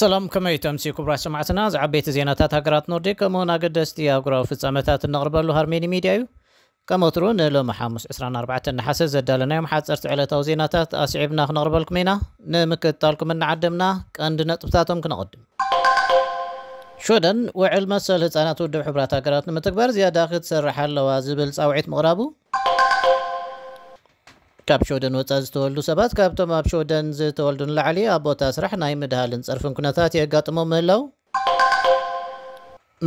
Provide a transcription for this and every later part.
ሰላም፣ ከመይ ተምሲ ክቡራት ሰማዕትና? ዝዓበይቲ ዜናታት ሃገራት ኖርዲክ ከምኡውን ኣገደስቲ ኣህጉራዊ ፍጻመታት እነቕርበሉ ሃርሜኒ ሚድያ እዩ። ከም ወትሩ ንሎሚ ሓሙስ ዕስራን ኣርባዕተን ነሓሰ ዘዳለናዮም ሓጸርቲ ዕለታዊ ዜናታት ኣስዒብና ክነቕርበልኩም ኢና። ንምክትታልኩም እናዓደምና ቀንዲ ነጥብታቶም ክነቕድም። ሽወደን ውዕል መሰል ህጻናት ውድብ ሕቡራት ሃገራት ንምትግባር ዝያዳ ክትሰርሕ ኣለዋ ዝብል ጻውዒት ምቕራቡ፣ ካብ ሽወደን ወጻኢ ዝተወልዱ ሰባት ካብቶም ኣብ ሽወደን ዝተወልዱ ንላዕሊ ኣብ ቦታ ስራሕ ናይ ምድሃልን ጸርፍን ኩነታት የጋጥሞም ምህላው፣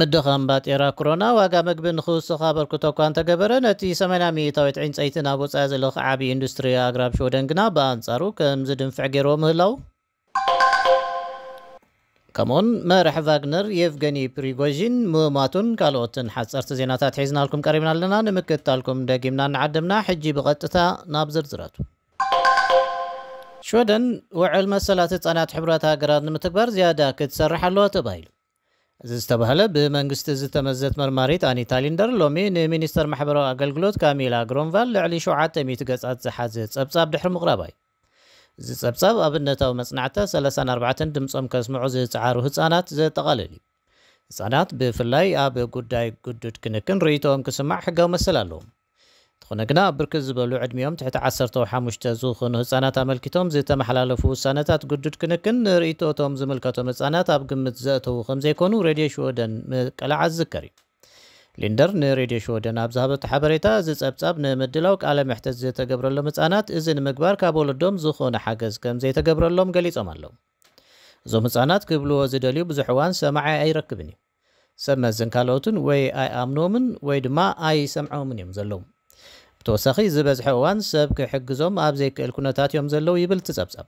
ምድኻም ባጤራ ኮሮና ዋጋ መግቢ ንኽውስኽ ኣበርክቶ እኳ እንተገበረ፣ ነቲ ሰማንያ ሚእታዊት ዕንጸይቲ ናብ ወጻኢ ዝልኽ ዓቢ ኢንዱስትሪ ኣግራብ ሽወደን ግና ብኣንጻሩ ከም ዝድንፍዕ ገይርዎ ምህላው፣ ከምኡውን መራሕ ቫግነር የቭገኒ ፕሪጎዥን ምማቱን ካልኦትን ሓጸርቲ ዜናታት ሒዝናልኩም ቀሪብና ኣለና። ንምክትታልኩም ደጊምና እናዓደምና፣ ሕጂ ብቐጥታ ናብ ዝርዝራቱ። ሽወደን ውዕል መሰላት ህጻናት ሕቡራት ሃገራት ንምትግባር ዝያዳ ክትሰርሕ ኣለዋ ተባሂሉ። እዚ ዝተባህለ ብመንግስቲ ዝተመዘት መርማሪት ኣኒታ ሊንደር ሎሚ ንሚኒስተር ማሕበራዊ ኣገልግሎት ካሚላ ግሮንቫል ልዕሊ ሸውዓተ ሚእቲ ገጻት ዝሓዘ ጸብጻብ ድሕሪ ምቕራባ እዩ። እዚ ጸብጻብ ኣብነታዊ መጽናዕታ ሰላሳን ኣርባዕተን ድምጾም ከስምዑ ዝጸዓሩ ህጻናት ዘጠቓልል እዩ። ህጻናት ብፍላይ ኣብ ጉዳይ ግዱድ ክንክን ርእይቶኦም ክስማዕ ሕጋዊ መሰል ኣለዎም። እንተኾነ ግና፣ ኣብ ብርክት ዝበሉ ዕድሚኦም ትሕቲ ዓሰርተ ሓሙሽተ ዝኾኑ ህጻናት ኣመልኪቶም ዝተመሓላለፉ ውሳነታት ግዱድ ክንክን ንርእይቶቶም ዝምልከቶም ህጻናት ኣብ ግምት ዘእተዉ ከም ዘይኮኑ ሬድዮ ሽወደን ምቅላዓ ዝዝከር እዩ። ሊንደር ንሬድዮ ሽወደን ኣብ ዝሃበቶ ሓበሬታ፣ እዚ ጸብጻብ ንምድላው ቃለ መሕተት ዝተገብረሎም ህጻናት እዚ ንምግባር ካብ ወለዶም ዝኾነ ሓገዝ ከም ዘይተገብረሎም ገሊጾም ኣለዉ። እዞም ህጻናት ክብልዎ ዝደልዩ ብዙሕ እዋን ሰማዒ ኣይረክብን እዩ። ሰብ መዝን ካልኦትን ወይ ኣይኣምኖምን ወይ ድማ ኣይሰምዖምን እዮም ዘለዉ። ብተወሳኺ፣ ዝበዝሐ እዋን ሰብ ክሕግዞም ኣብ ዘይክእል ኩነታት እዮም ዘለዉ ይብል እቲ ጸብጻብ።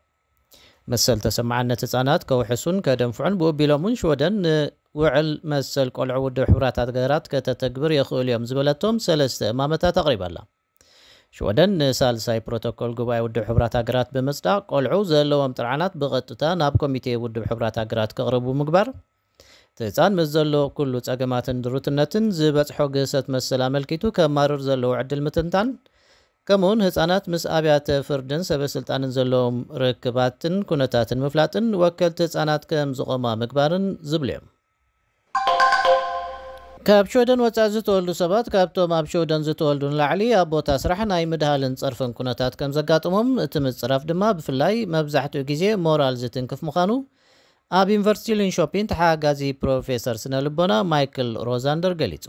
መሰል ተሰማዕነት ህጻናት ከውሕሱን ከደንፍዑን ብኡ ቢሎም እውን ሽወደን ንውዕል መሰል ቆልዑ ውድብ ሕቡራት ሃገራት ከተተግብር የኽእሉ እዮም ዝበለቶም ሰለስተ እማመታት ኣቕሪባ ኣላ። ሽወደን ንሳልሳይ ፕሮቶኮል ጉባኤ ውድብ ሕቡራት ሃገራት ብምጽዳቕ፣ ቆልዑ ዘለዎም ጥርዓናት ብቐጥታ ናብ ኮሚቴ ውድብ ሕቡራት ሃገራት ክቕርቡ ምግባር፣ እቲ ህጻን ምስ ዘሎ ኩሉ ጸገማትን ድሩትነትን ዝበጽሖ ግህሰት መሰል ኣመልኪቱ ከማርር ዘለዎ ዕድል ምትንታን፣ ከምኡውን ህጻናት ምስ ኣብያተ ፍርድን ሰበ ስልጣንን ዘለዎም ርክባትን ኩነታትን ምፍላጥን ወከልቲ ህጻናት ከም ዝቖማ ምግባርን ዝብሉ እዮም። ካብ ሽወደን ወጻኢ ዝተወልዱ ሰባት ካብቶም ኣብ ሽወደን ዝተወልዱ ንላዕሊ ኣብ ቦታ ስራሕ ናይ ምድሃልን ጸርፍን ኩነታት ከም ዘጋጥሞም፣ እቲ ምጽራፍ ድማ ብፍላይ መብዛሕትኡ ግዜ ሞራል ዝትንክፍ ምዃኑ ኣብ ዩኒቨርሲቲ ሊንሾፒን ተሓጋጋዚ ፕሮፌሰር ስነ ልቦና ማይክል ሮዛንደር ገሊጹ።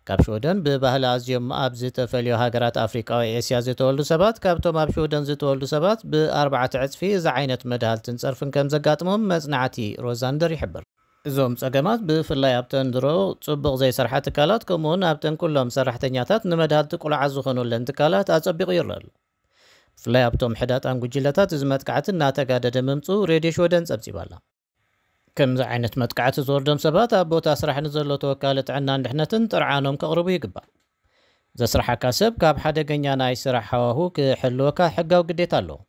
ካብ ሽወደን ብባህሊ ኣዝዮም ኣብ ዝተፈልዩ ሃገራት ኣፍሪቃ ወይ ኤስያ ዝተወልዱ ሰባት ካብቶም ኣብ ሽወደን ዝተወልዱ ሰባት ብኣርባዕተ ዕጽፊ እዚ ዓይነት መድሃልትን ጸርፍን ከም ዘጋጥሞም መጽናዕቲ ሮዛንደር ይሕብር። እዞም ጸገማት ብፍላይ ኣብተን ድሮ ጽቡቕ ዘይሰርሓ ትካላት፣ ከምኡውን ኣብተን ኩሎም ሰራሕተኛታት ንመድሃልቲ ቁልዓት ዝኾኑለን ትካላት ኣጸቢቑ ይረአ ኣሎ። ብፍላይ ኣብቶም ሕዳጣን ጉጅለታት እዚ መጥቃዕቲ እናተጋደደ ምምጽኡ ሬድዮ ሽወደን ጸብጺባ ኣላ። ከምዚ ዓይነት መጥቃዕቲ ዝወርዶም ሰባት ኣብ ቦታ ስራሕ ንዘሎ ተወካሊ ጥዕናን ድሕነትን ጥርዓኖም ከቕርቡ ይግባእ። ዘስርሓካ ሰብ ካብ ሓደገኛ ናይ ስራሕ ሃዋሁ ክሕልወካ ሕጋዊ ግዴታ ኣለዎ።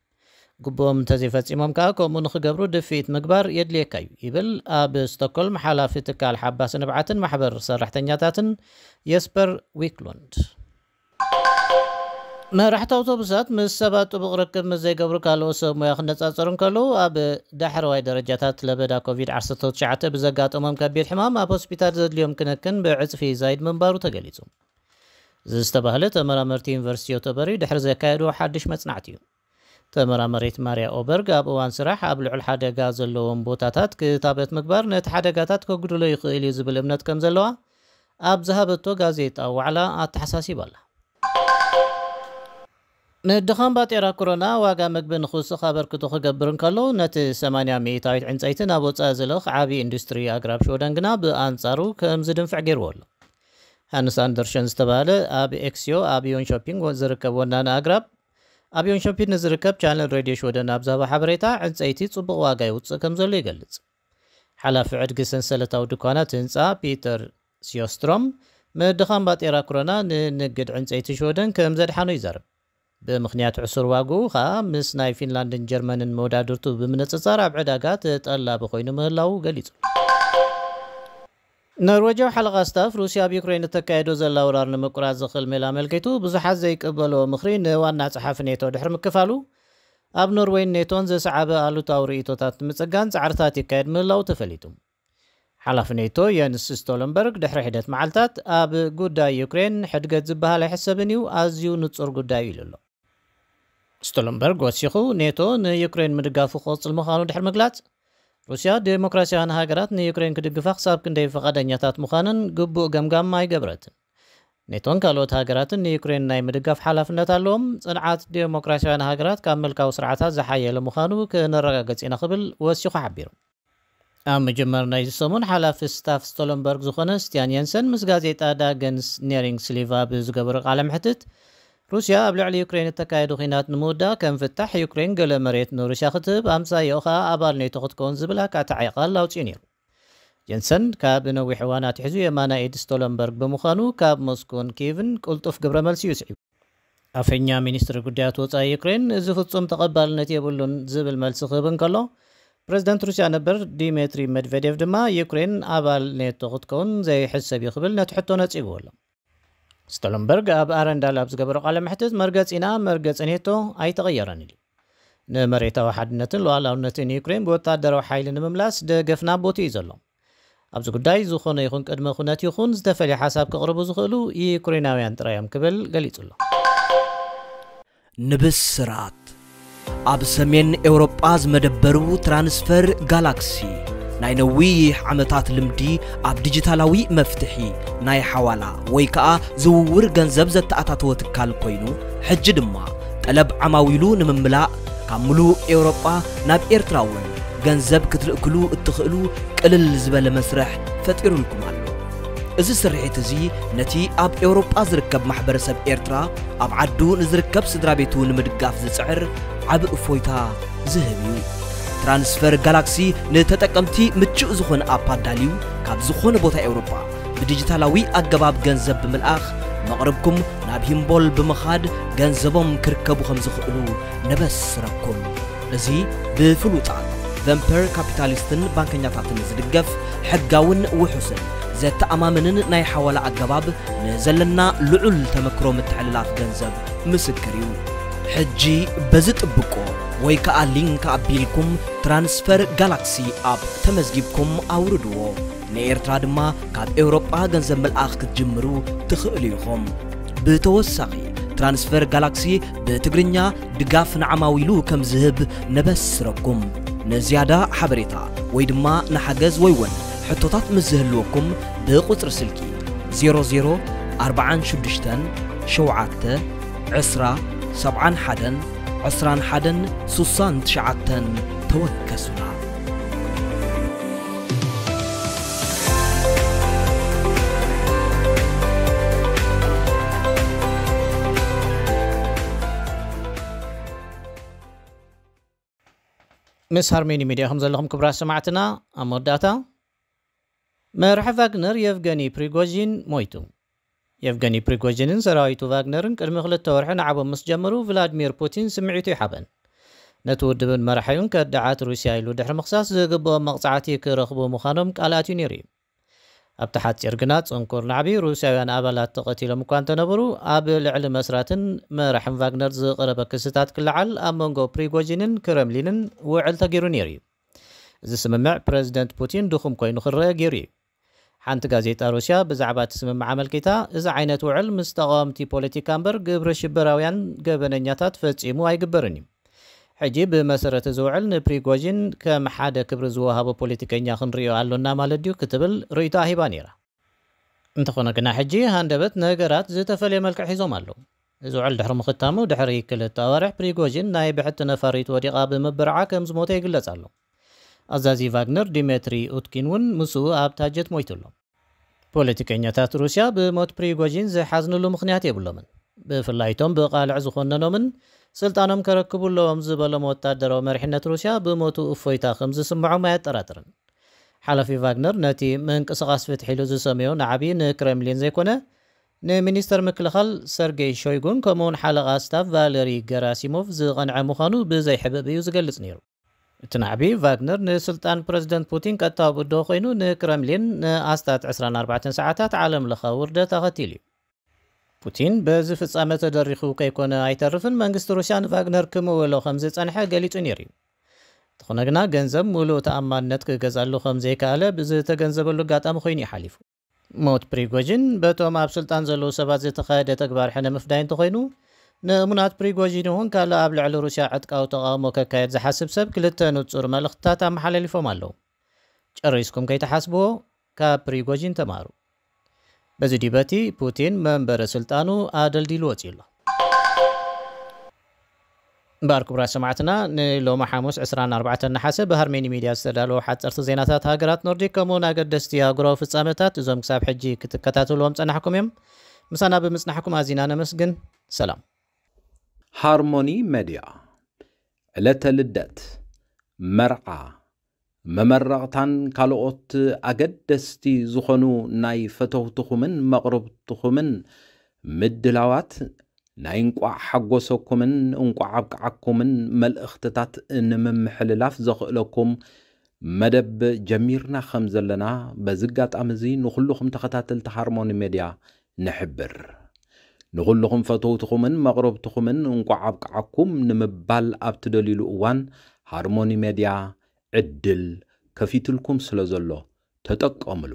ግቡኦም እንተዘይፈጺሞም ከኣ ከምኡ ንኽገብሩ ድፍኢት ምግባር የድልየካ እዩ፣ ይብል ኣብ ስቶክሆልም ሓላፊ ትካል ሓባሲ ንብዓትን ማሕበር ሰራሕተኛታትን የስፐር ዊክሉንድ። መራሕቲ ኣውቶቡሳት ምስ ሰባት ጥቡቕ ርክብ ምስ ዘይገብሩ ካልኦት ሰብ ሞያ ክነጻጸሩ እንከለዉ፣ ኣብ ዳሕረዋይ ደረጃታት ለበዳ ኮቪድ ዓሰርተ ትሽዓተ ብዘጋጠሞም ከቢድ ሕማም ኣብ ሆስፒታል ዘድልዮም ክንክን ብዕጽፊ ይዛይድ ምንባሩ ተገሊጹ። እዚ ዝተባህለ ተመራመርቲ ዩኒቨርሲቲ ዮቶበሪ ድሕሪ ዘካየድዎ ሓድሽ መጽናዕቲ እዩ። ተመራመሪት ማርያ ኦበርግ ኣብ እዋን ስራሕ ኣብ ልዑል ሓደጋ ዘለዎም ቦታታት ክታበት ምግባር ነቲ ሓደጋታት ከጉድሎ ይኽእል እዩ ዝብል እምነት ከም ዘለዋ ኣብ ዝሃበቶ ጋዜጣ ዋዕላ ኣተሓሳሲባ ኣላ። ምድኻም ባጤራ ኮሮና ዋጋ መግቢ ንኽውስኽ ኣበርክቶ ክገብር እንከሎ፣ ነቲ ሰማንያ ሚእታዊት ዕንጸይቲ ናብ ወጻኢ ዝልእኽ ዓቢ ኢንዱስትሪ ኣግራብ ሽወደን ግና ብኣንጻሩ ከም ዝድንፍዕ ገይርዎ ኣሎ። ሃንስ ኣንደርሸን ዝተባህለ ኣብ ኤክስዮ ኣብ ዮንሾፒንግ ዝርከብ ወናኒ ኣግራብ፣ ኣብ ዮንሾፒንግ ንዝርከብ ቻነል ሬድዮ ሽወደን ኣብ ዝሃቦ ሓበሬታ፣ ዕንጸይቲ ጽቡቕ ዋጋ ይውጽእ ከም ዘሎ ይገልጽ። ሓላፊ ዕድጊ ሰንሰለታዊ ድኳናት ህንጻ ፒተር ሲዮስትሮም፣ ምድኻም ባጤራ ኮሮና ንንግድ ዕንጸይቲ ሽወደን ከም ዘድሓኖ ይዛረብ። ብምኽንያት ዕሱር ዋግኡ ኸኣ ምስ ናይ ፊንላንድን ጀርመንን መወዳድርቱ ብምንጽጻር ኣብ ዕዳጋ ተጠላቢ ኮይኑ ምህላዉ ገሊጹ። ኖርዌጃዊ ሓለቓ ስታፍ፣ ሩስያ ኣብ ዩክሬን እተካየዶ ዘላ ወራር ንምቁራጽ ዝኽእል ሜላ ኣመልኪቱ ብዙሓት ዘይቅበልዎ ምኽሪ ንዋና ጸሓፊ ኔቶ ድሕሪ ምክፋሉ፣ ኣብ ኖርዌይን ኔቶን ዘስዓበ ኣሉታዊ ርእይቶታት ንምጽጋን ጻዕርታት ይካየድ ምህላው ተፈሊጡ። ሓላፊ ኔቶ የንስ ስቶለንበርግ ድሕሪ ሒደት መዓልታት ኣብ ጉዳይ ዩክሬን ሕድገት ዝበሃል ኣይሕሰብን እዩ፣ ኣዝዩ ንጹር ጉዳይ እዩ ኢሉ ኣሎ። ስቶለንበርግ ወሲኹ፣ ኔቶ ንዩክሬን ምድጋፉ ክቕጽል ምዃኑ ድሕሪ ምግላጽ፣ ሩስያ ዴሞክራሲያውያን ሃገራት ንዩክሬን ክድግፋ ክሳብ ክንደይ ፈቓደኛታት ምዃነን ግቡእ ገምጋም ኣይገበረትን። ኔቶን ካልኦት ሃገራትን ንዩክሬን ናይ ምድጋፍ ሓላፍነት ኣለዎም። ጽንዓት ዴሞክራሲያውያን ሃገራት ካብ ምልካዊ ስርዓታት ዝሓየለ ምዃኑ ክነረጋግጽ ኢና ክብል ወሲኹ ሓቢሩ። ኣብ መጀመር ናይዚ ሰሙን ሓላፊ ስታፍ ስቶለንበርግ ዝኾነ ስቲያን የንሰን ምስ ጋዜጣ ዳገንስ ኔሪንግ ስሊቭ ኣብ ዝገበሮ ቃለ መሕትት፣ ሩስያ ኣብ ልዕሊ ዩክሬን እተካየዶ ኲናት ንምውዳእ ከም ፍታሕ ዩክሬን ገለ መሬት ንሩስያ ክትህብ፣ ኣምሳያኡ ኸኣ ኣባል ኔቶ ክትከውን ዝብል ኣካታዒ ቃል ኣውጺኡ ነይሩ። ጀንሰን ካብ ነዊሕ እዋን ኣትሒዙ የማናይ ኢድ ስቶለንበርግ ብምዃኑ፣ ካብ ሞስኮን ኪየቭን ቅልጡፍ ግብረ መልሲ እዩ ስዒቡ። ኣፈኛ ሚኒስትሪ ጉዳያት ወጻኢ ዩክሬን፣ እዚ ፍጹም ተቐባልነት የብሉን ዝብል መልሲ ክህብ እንከሎ፣ ፕረዚደንት ሩስያ ነበር ዲሜትሪ መድቨዴቭ ድማ ዩክሬን ኣባል ኔቶ ክትከውን ዘይሕሰብ እዩ ክብል ነቲ ሕቶ ነጺግዎ ኣሎ። ስቶለንበርግ ኣብ ኣረንዳል ኣብ ዝገበሮ ቃለ መሕትት፣ መርገጺና መርገጺ ኔቶ ኣይተቐየረን ኢሉ። ንመሬታዊ ሓድነትን ሉዓላውነትን ዩክሬን ብወታደራዊ ሓይሊ ንምምላስ ደገፍና ኣብ ቦትኡ እዩ ዘሎ። ኣብዚ ጉዳይ ዝኾነ ይኹን ቅድመ ኩነት ይኹን ዝተፈልየ ሓሳብ ከቕርቡ ዝኽእሉ ዩክሬናውያን ጥራይ እዮም ክብል ገሊጹ ኣሎ። ንብስራት። ኣብ ሰሜን ኤውሮጳ ዝመደበሩ ትራንስፈር ጋላክሲ ናይ ነዊሕ ዓመታት ልምዲ ኣብ ዲጂታላዊ መፍትሒ ናይ ሓዋላ ወይ ከኣ ዝውውር ገንዘብ ዘተኣታተወ ትካል ኮይኑ፣ ሕጂ ድማ ጠለብ ዓማዊሉ ንምምላእ ካብ ምሉእ ኤውሮጳ ናብ ኤርትራ እውን ገንዘብ ክትልእክሉ እትኽእሉ ቅልል ዝበለ መስርሕ ፈጢሩልኩም ኣሎ። እዚ ስርሒት እዚ ነቲ ኣብ ኤውሮጳ ዝርከብ ማሕበረሰብ ኤርትራ ኣብ ዓዱ ንዝርከብ ስድራ ቤቱ ንምድጋፍ ዝጽዕር ዓቢ እፎይታ ዝህብ እዩ። ትራንስፈር ጋላክሲ ንተጠቀምቲ ምቹእ ዝኾነ ኣፕ ኣዳልዩ፣ ካብ ዝኾነ ቦታ ኤውሮጳ ብዲጂታላዊ ኣገባብ ገንዘብ ብምልኣኽ፣ መቕርብኩም ናብ ሂምቦል ብምኻድ ገንዘቦም ክርከቡ ከም ዝኽእሉ ነበስረኩም። እዚ ብፍሉጣት ቨምፐር ካፒታሊስትን ባንከኛታትን ዝድገፍ ሕጋውን ውሑስን ዘተኣማምንን ናይ ሓዋላ ኣገባብ ንዘለና ልዑል ተመክሮ ምትሕልላፍ ገንዘብ ምስክር እዩ። ሕጂ በዚ ጥብቆ ወይ ከኣ ሊንክ ኣቢልኩም ትራንስፈር ጋላክሲ ኣፕ ተመዝጊብኩም ኣውርድዎ። ንኤርትራ ድማ ካብ ኤውሮጳ ገንዘብ ምልኣኽ ክትጅምሩ ትኽእሉ ኢኹም። ብተወሳኺ፣ ትራንስፈር ጋላክሲ ብትግርኛ ድጋፍ ንዓማዊሉ ከም ዝህብ ነበስረኩም። ንዝያዳ ሓበሬታ ወይ ድማ ንሓገዝ ወይ እውን ሕቶታት ምስ ዝህልወኩም፣ ብቁጽሪ ስልኪ ዜሮ ዜሮ ኣርባዓን ሽዱሽተን ሸውዓተ ዕስራ ሰብዓን ሓደን ዕስራን ሓደን ሱሳን ትሽዓተን ተወከሱና። ምስ ሃርሜኒ ሚድያ ከም ዘለኹም ክቡራት ሰማዕትና፣ ኣብ መወዳእታ፣ መራሒ ቫግነር የቭገኒ ፕሪጎዥን ሞይቱ። የቭገኒ ፕሪጎዥንን ሰራዊቱ ቫግነርን ቅድሚ ክልተ ወርሒ ንዓቦም ምስ ጀመሩ፣ ቭላድሚር ፑቲን ስምዒቱ ይሓበን። ነቲ ውድብን መራሒኡን ከዳዓት ሩስያ ኢሉ ድሕሪ ምኽሳስ፣ ዝግብኦም መቕጻዕቲ ክረኽቡ ምዃኖም ቃል ኣትዩ ነይሩ እዩ። ኣብቲ ሓጺር ግና ጽንኩር ናዕቢ፣ ሩስያውያን ኣባላት ተቐቲሎም እኳ እንተነበሩ፣ ኣብ ልዕሊ መስራትን መራሕን ቫግነር ዝቐረበ ክስታት ክለዓል ኣብ መንጎ ፕሪጎዥንን ክረምሊንን ውዕል ተገይሩ ነይሩ እዩ። እዚ ስምምዕ ፕረዚደንት ፑቲን ድኹም ኮይኑ ክረአ ገይሩ እዩ። ሓንቲ ጋዜጣ ሩስያ ብዛዕባ እቲ ስምምዕ ኣመልኪታ፣ እዚ ዓይነት ውዕል ምስ ተቓወምቲ ፖለቲካ እምበር ግብረ ሽበራውያን ገበነኛታት ፈጺሙ ኣይግበርን እዩ። ሕጂ ብመሰረት እዚ ውዕል ንፕሪጎዥን ከም ሓደ ክብሪ ዝወሃቦ ፖለቲከኛ ክንርእዮ ኣሎና ማለት ድዩ? ክትብል ርእይቶኣ ሂባ ነይራ። እንተኾነ ግና ሕጂ ሃንደበት ነገራት ዝተፈልየ መልክዕ ሒዞም ኣለዉ። እዚ ውዕል ድሕሪ ምኽታሙ ድሕሪ ክልተ ኣዋርሕ ፕሪጎዥን ናይ ብሕቲ ነፋሪት ወዲቓ ብምብርዓ ከም ዝሞተ ይግለጽ ኣሎ። ኣዛዚ ቫግነር ዲሜትሪ ኡትኪን እውን ምስኡ ኣብ ታጀት ሞይቱ ኣሎ። ፖለቲከኛታት ሩስያ ብሞት ፕሪጎዥን ዝሓዝንሉ ምኽንያት የብሎምን። ብፍላይ እቶም ብቓልዕ ዝኾነኖምን ስልጣኖም ከረክቡ ኣለዎም ዝበሎም ወታደራዊ መሪሕነት ሩስያ ብሞቱ እፎይታ ከም ዝስምዖም ኣየጠራጥርን። ሓላፊ ቫግነር ነቲ ምንቅስቓስ ፍትሒ ኢሉ ዝሰመዮ ናዕቢ ንክሬምሊን ዘይኮነ፣ ንሚኒስተር ምክልኻል ሰርጌይ ሾይጉን ከምኡውን ሓለቓ ስታፍ ቫለሪ ገራሲሞቭ ዝቐንዐ ምዃኑ ብዘይ ሕብእብ እዩ ዝገልጽ ነይሩ። እቲ ናዕቢ ቫግነር ንስልጣን ፕረዚደንት ፑቲን ቀጥታዊ ብድሆ ኮይኑ፣ ንክረምሊን ንኣስታት ዕስራን ኣርባዕተን ሰዓታት ዓለም ለኻዊ ውርደት ኣኸቲሉ እዩ። ፑቲን በዚ ፍጻመ ተደሪኹ ከይኮነ ኣይተርፍን መንግስቲ ሩስያ ንቫግነር ክምውሎ ከም ዝጸንሐ ገሊጹ ነይሩ እዩ። እንተኾነ ግና ገንዘብ ሙሉእ ተኣማንነት ክገዛሉ ከም ዘይከኣለ ብዝተገንዘበሉ ኣጋጣሚ ኮይኑ እዩ ሓሊፉ። ሞት ፕሪጎጂን በቶም ኣብ ስልጣን ዘለዉ ሰባት ዝተኻየደ ተግባር ሕነ ምፍዳይ እንተኾይኑ፣ ንእሙናት ፕሪጎጂን እውን ካልእ ኣብ ልዕሊ ሩስያ ዕጥቃዊ ተቓውሞ ከካየድ ዝሓስብ ሰብ ክልተ ንጹር መልእኽትታት ኣመሓላሊፎም ኣለዉ። ጨሪስኩም ከይትሓስብዎ፣ ካብ ፕሪጎጂን ተማሩ። በዚ ዲበቲ ፑቲን መንበረ ስልጣኑ ኣደልዲሉ ወፂኡ ኣሎ። እምበኣር ክቡራት ሰማዕትና፣ ንሎሚ ሓሙስ ዕስራን ኣርባዕተን ነሓሰ ብሃርሜኒ ሚድያ ዝተዳለወ ሓፀርቲ ዜናታት ሃገራት ኖርዲክ ከምኡውን ኣገደስቲ ኣህጉራዊ ፍጻመታት እዞም ክሳብ ሕጂ ክትከታተልዎም ጸናሕኩም እዮም። ምሳና ብምጽናሕኩም ኣዚና ነመስግን። ሰላም። ሃርሞኒ ሜድያ ዕለተ ልደት፣ መርዓ፣ መመረቕታን ካልኦት ኣገደስቲ ዝኾኑ ናይ ፈተውትኹምን መቕርብትኹምን ምድላዋት ናይ እንቋዕ ሓጎሰኩምን እንቋዕ ኣብቅዓኩምን መልእኽትታት ንምምሕልላፍ ዘኽእለኩም መደብ ጀሚርና ከም ዘለና በዚ ኣጋጣሚ እዚ ንኹልኹም ተኸታተልቲ ሃርሞኒ ሜድያ ንሕብር። ንኹልኹም ፈተውትኹምን መቕረብትኹምን እንቋዕ ኣብቅዓኩም ንምባል ኣብ ትደልዩሉ እዋን ሃርሞኒ ሜድያ ዕድል ከፊትልኩም ስለ ዘሎ ተጠቀምሉ።